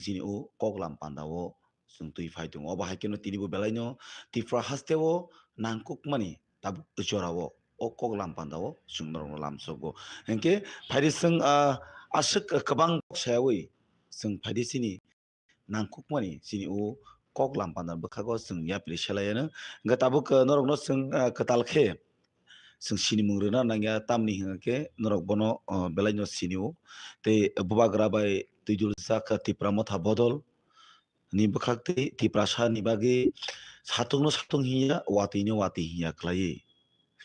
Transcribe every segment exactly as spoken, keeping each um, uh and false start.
chini o koklam panda o chwng twi phai tongo. Obo hai kheno tini bo belai no Tripura haste o nangkukmani tabuk jora o o koklam panda o chwng norok no lamsogo. Hinkhe phaidi chwng, ah, aswk kwbang kok sayawi chwng phaidi chini nangkukmani chini o koklam panda bwkhago chwng yapri selai ano. Hinkhe tabuk, ah, norok no chwng, ah, kwtal khe chwng sinimung rwna nangya, tamni hwnkhe norok bono, ah, belai no sini o. Tei bubagra bai twiduljak Tipra Motha bodol ni bwkhak tei Tiprasa ni bagwi satung no satung hinya, watwi no watwi hinya khlaiwi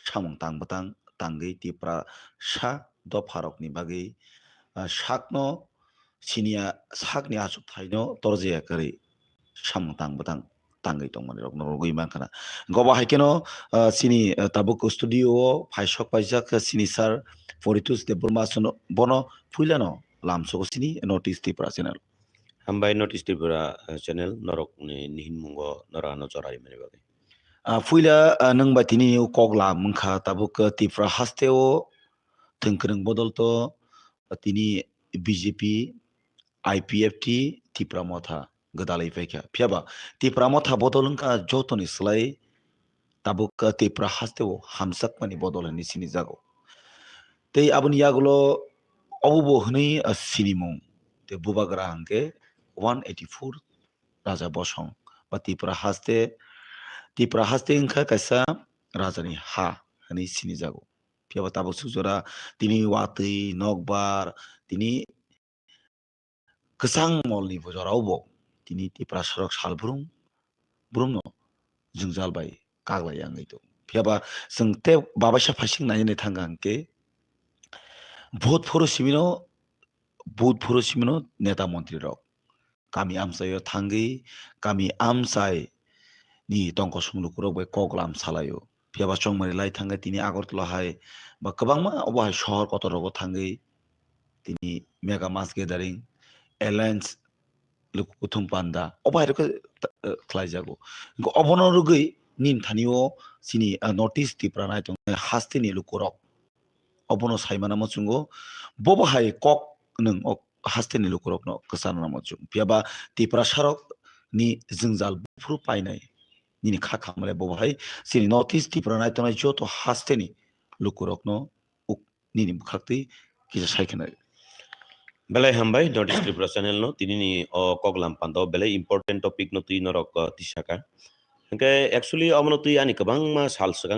samung tang bwtang tangwi Tiprasa dopha rok ni bagwi, ah, sak no siniya, sak ni achuk thai no torjaya kwrwi samung tang bwtang tangwi tongmani rok no rwgwi mankha. Gobo hai kheno, ah, chini, ah, tabuk studio o phai sok paijak, ah, chini sir Poritos Debbarma, bono puila no lamsogo chini North East Tripura channel. Hambai North East Tripura, ah, channel norok ni nihin mungo norok ano chora rimani bagwi. Ah, puila, ah, nwng bai tini o kok lam wngkha tabuk, ah, Tripura haste o thwngkwrwng bodol to, ah, tini B J P, I P F T, Tipra Motha gwdalwi paikha. Phiyaba Tipra Motha bodol wngkha jotoni slai tabuk Tipra haste o hamjakmani bodol hinwi sinijago. Tei aboni yagulo obo bo hwnwi, ah, sinimung. Tei bubagra hwnkhe one eighty four Raja Bosong ba Tipra haste, Tipra haste wngkha kaisa rajani ha hinwi sinijago. Phiyaba tabuk suk jora tini watwi nokbar tini kwchang molni bo jorao bo tini Tiprasa rok salbrum brumno jwngjal bai kaglai wngwi tongo. Phiyaba chwng tei babaisa phaising nainani thangkha hwnkhe vote phuru simino, vote phuru simino neta montri rok kami amchaio thangwi kami amchai ni tongkosong lukurok bai koklam salaio. Phiyaba chongmani lai thangkhe tini Agartala hai ba kwbangma obo hai sohor kotor rogo thangwi tini mega mass gathering, alliance, luku kuthum panda, obo hai rokhe ta-, eh, khlaijago. Hwnkhe obono rwgwi nini thani o chini, ah, North East Tripura nai tongnai haste ni lukurok obono sai mana muchungo, bobo hai kok nwng o haste ni lukurokno kwchana muchung. Phiyaba Tiprasa rok ni jwngjal buphuru painai nini kha khamle bobo hai chini North East Tripura nai tongnai joto haste ni lukurokno uk nini bwkhaktwi kisa sai khna. Belai hambai North East Tripura channel no tini ni o koklam panda o belai important topic no twi norok, uh, tisaka. Hwnkhe actually omono twi ani kwbangma sal swkang